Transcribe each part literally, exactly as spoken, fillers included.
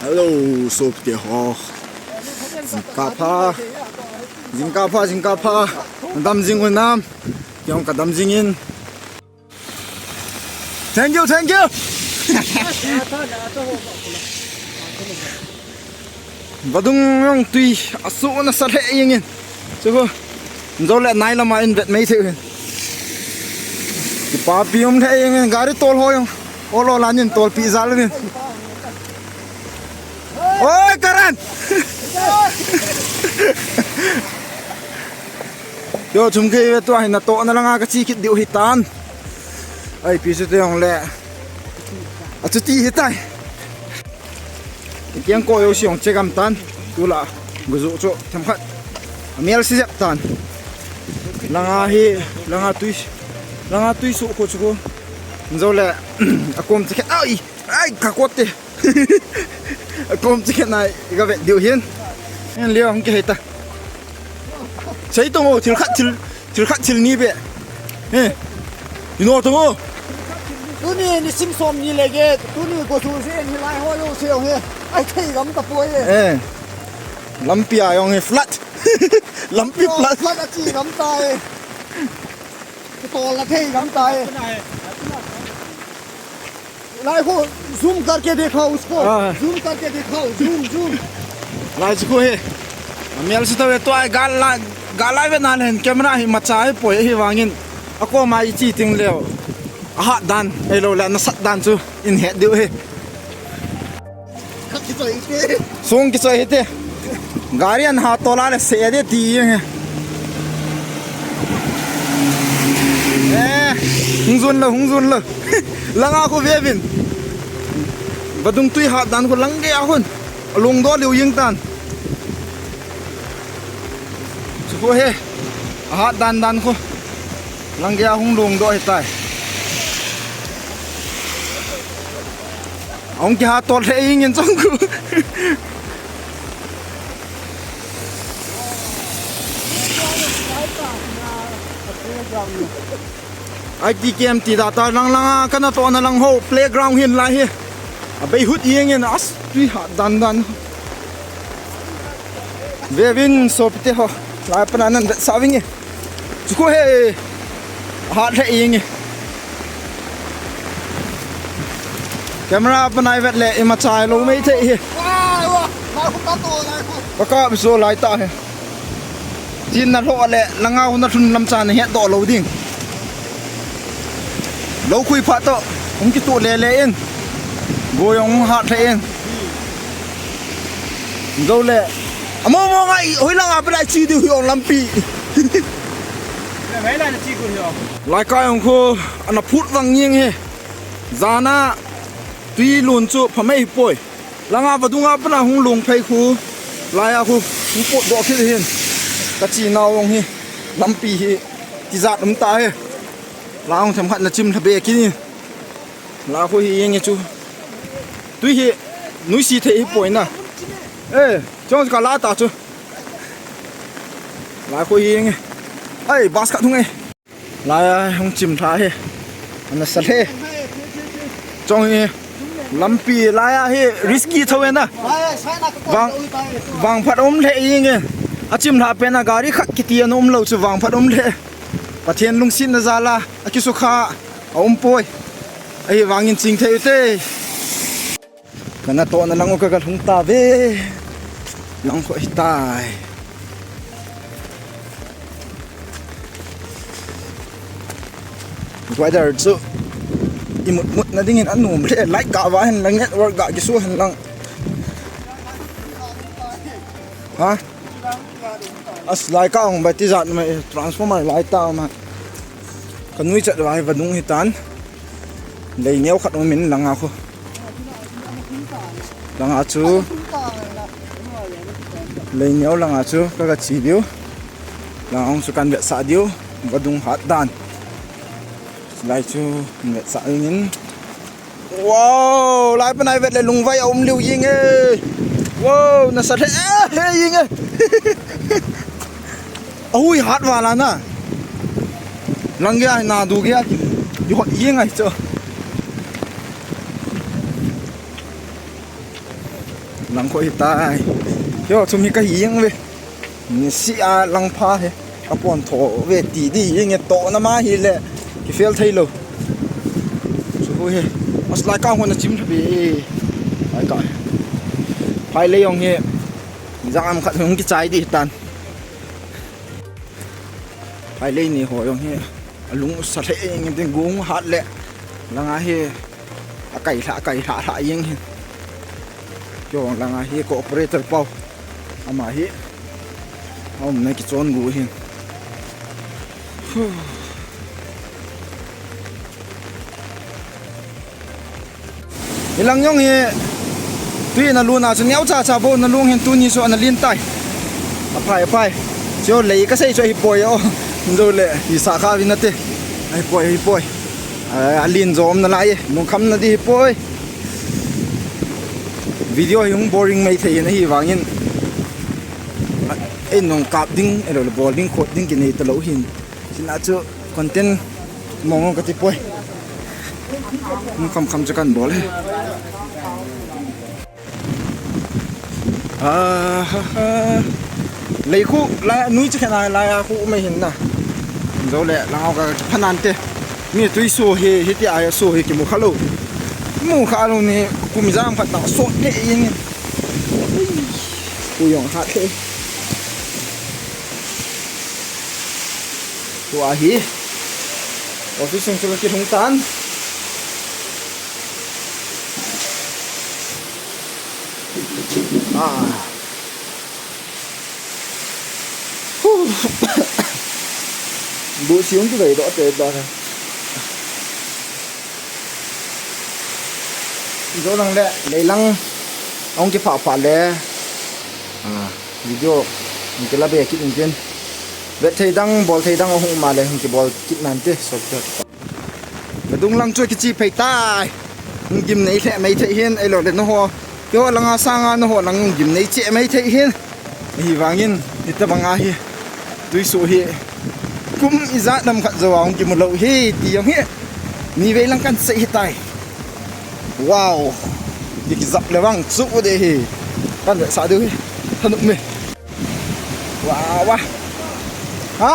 Hello, sopite ho. Jingkah pha. Jingkah pha, jingkah pha. Dam jing u nam. Kei jong ka dam jing in. Thank you, thank you. Vadung jong tui asuh nasa lheh jeng in. Chu khu. Jou le nai lama in vet mai thei hin. Kipapi um lheh jeng in, gari tol ho jong. Olo lan in tolpi jal in. Oi, Karan! Yo, chum kei ve tua hi natohna langa ka che kit diu hi tan. Ai, pi chu te jong le. A chu ti hi tai. Kiang ko yo siong che gam tan. Tula, guzu chu themkhat. A mial si jep tan. Langa hi, langa tui. Langa tui su ko chu ko. Jou le, a kom che khet. Ai, ai, ka ko te. Kom che khet nai, ka vet diu hin. Hin leo hung ke heta. Sei tong o, thil khat, thil, thil khat, thil ni be. Eh. Ino tong o. Tuni nisim som ni le get, tuni ko su se ni lai ho yo se he. Ai thei gam ta poi e. Eh. Lampi a jong hi flat. Lampi flat. Flat a chi gam ta e. Tol la thei gam ta e. Lai ko zoom karke dekha usko. Ah. Zoom karke dekha, zoom, zoom. Lai chu ko he. Mial si ta ve tua gal la, gal lai ve na len camera hi macha hi poi hi vangin. Ako ma i chi ting leo. A hat dan, ei lo le na sat dan chu in het diu hi. Sung kichoi hite. Gari an ha tola le se de ti jeng he. Eh, hung jun lo, hung jun lo. Langa khu vevin. Vadung tui hat dan khu lang ge a hun. Lung do liu jing tan. Chu khu he. A hat dan dan khu. Lang ge a hung lung do hi tai. Hung kiha tol lheh jing in chong khu. I T K M T data lang langa kana tohna lang ho playground hin lai hi. A bei hut jeng in as tui hat dan dan. Vevin sopite ho. Lai pana nan vet sa ving e. Chu khu he. Hat lheh jeng e. Camera panai vet le ima chai lo mai thei hi. Wa, wa, lai khu ka to, lai khu. Ka ka bi so lai ta he. Chin na lho le, langa hun na lhun lam chan het do lo ding. Lo khui pha to, hung kitu le le in. Go jong hat lheh in. Jou le. Amo mo ngai, hoi langa pa lai chi diu hi ong lampi. Lai ka jong khu, ana phut vang jeng he. Jana, tui lun chu pha mai poi. Langa vadunga pana hung lung phei khu. Laiya khu, hung pot doh khit hin. Ka chi nau jong hi. Lampi hi. Tijat um ta he. La hung themkhat na chim lha be kini. La khu hi jeng e chu. Tui hi. Nuisi thei hi poi na. Eh, chong ka la ta chu. La khu hi jeng e. Ai, bus khat hung e. Laiya hung chim lha hi. Ana sa lhe. Chong hi. Lampi laiya hi risky tho e na. Vang, vang phat um lheh jeng e. A chim lha pen a gari khat kiti ana um lou chu vang phat um lheh. Pathen lungsetna jal a, a kisukha, a um poi. Ahivangin ching thei u te. Kana tohna lang u ka, ka lhung ta ve. Lang khu hi tai. Weather chu imut mut na dingin anom le, light ka va hen lang, network ga kisu hen lang. Ha? As lai ka hung bai tijat mai transformer lai ta ma. Ka nui chat vai vadung hi tan. Lei neo khat um in langa khu. Langa chu. Lei neo langa chu ka ga chi diu. Langa hung chu kan vetsah diu. Vadung hat dan. Lai chu vetsah in. Wow, lai panai vet le lungvai a um liu jing e. Wow, nasa lheh e, he jing e. Ahui hat vala na. Lang gei na du gei a ki. Yu hot jing ai chu. Lang kho hitai. Keiho chom hi kahi jeng ve. Nisi a lang pha hi. Kapon tho ve ti di jeng e, tohna ma hile kifel thei lou. Chu hi. Aslai ka hon a chim tha be. Ai ka. Phailei jong hi. Jang am khat hung kichai di tan. Phailei ni ho jong hi alung sa lheh jeng in tin, gung hat le langa hi akai lha, akai lha lha jeng hin. Keiho langa hi co-operator pau ama hi aumna kichon gu hin. Hilang jong hi tui na luna chu neo cha cha bou na lung hin, tuni chu ana lin tai. Aphai, aphai. Chu lei kasei chu hipoi o. Jou le, hi sa kha vin ate. Hipoi, hipoi. A, alin jom nalai e. Nung kham na di hipoi. Video hi hung boring mai thei na hi vangin. Ei nung kap ding, ei lo le bol ding, khot ding kinei ta lou hin. Sina chu content mong mong kati poi. Kham kham chu kan bol e. Ah, ha, ha. Lei khu, lai, nui chu khenai, lai a khu mai hin na. Jou le, lang ka phanan te. Mi tui so he, hiti a so he kimu kha lou. Mu kha lou ni, kum jam khat ta so te yin. Khu jong hat he. Tua hi. Office sung chu ka kilhung tan. Ah. Huh. Bu siung tu dai do te da. Jou lang le, lei lang. Ong kipha pha le. Ah, video. Ong kila be kit in tin. Vet thei dang, bol thei dang, ong hung ma le, ong kibol kit nan te, sot te. Ka dung lang chu kichi phei tai. Ong gim nei lheh mai thei hin, ei lo le na ho. Keiho langa sanga na ho lang ong gim nei che mai thei hin. Hi vangin, hitabang a hi. Tui so hi. Kum ijat lam khat jou a ong kimu lou hi, ti jong hi. Ni vei lang kan sei hi tai. Wow. Di kijap le vang chu de hi. Kan le sa du hi. Thanop me. Wow, wow. Ha?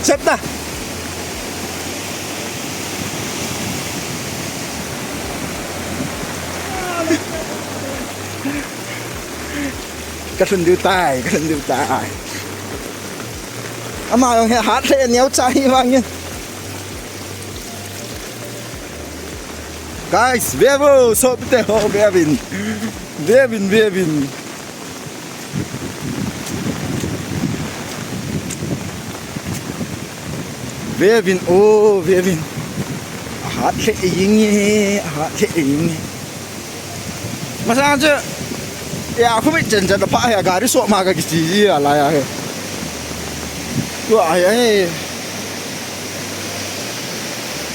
Sep ta. Ka lhun diu tai, ka lhun diu tai. Ama jong hi hat le neo cha hi vangin. Guys, ve vo, sop te ho, ve vin. Ve vin, ve vin. Ve vin, o, ve vin. Ahat le ing e, ahat le ing e. Masang chu, ya, khu mit chen chen pha ya, gari so ma ka kichi ya la ya he. Tu ai ai.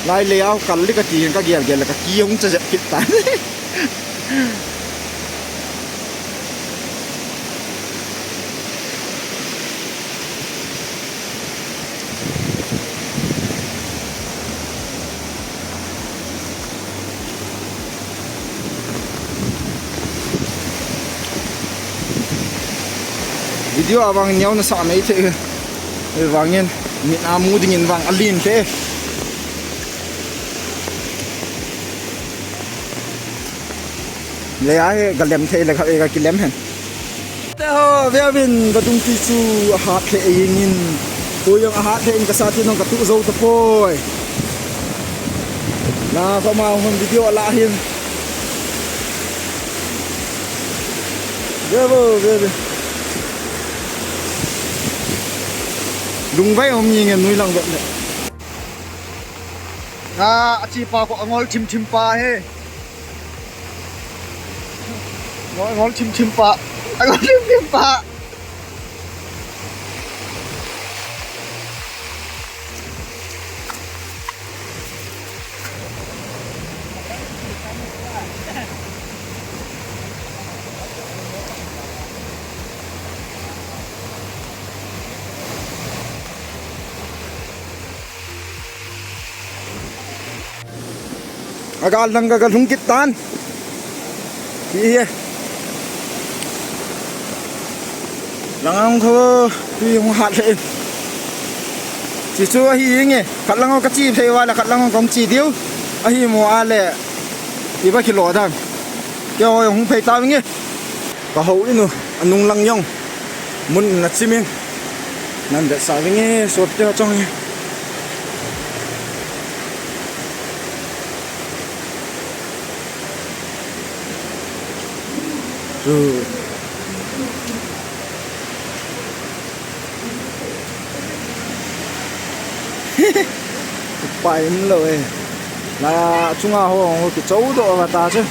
Lai le au kal li ka ti ka gel gel ka ki hung cha jep kit ta. Video a vang neo na sa mai thei. Ei vangin, mit a mu dingin vang alin thei. Le a he, ka lem thei le kha, e ka kilem hen. Te ho, ve vin, ka dung ti chu ahat le ing in. Tu jong ahat le in ka sa ti nong ka tu zo ta poi. Na, ko ma hon video la hin. Ve vo, ve ve. Lungvai om ni nge nui lang vet le. Na, a chi pa ko angol thim thim pa he. Ngol, ngol thim thim pa. Ngol thim thim pa. Agal lang ka lhung kit tan. Hi hi. Lang ang kho, tui hung hat le. Chi chu ahi nge, khat lang ka chi phei va le, khat lang kong chi diu. Ahi mo a le, i ba kilo dang. Kei hoi hung phei ta nge. Ka ho inu, anung lang jong. Mun na chiming. Nan de sa nge, sot te chong nge. Chu. Pai in lo e. La chunga ho, ho ki chou do va ta chu.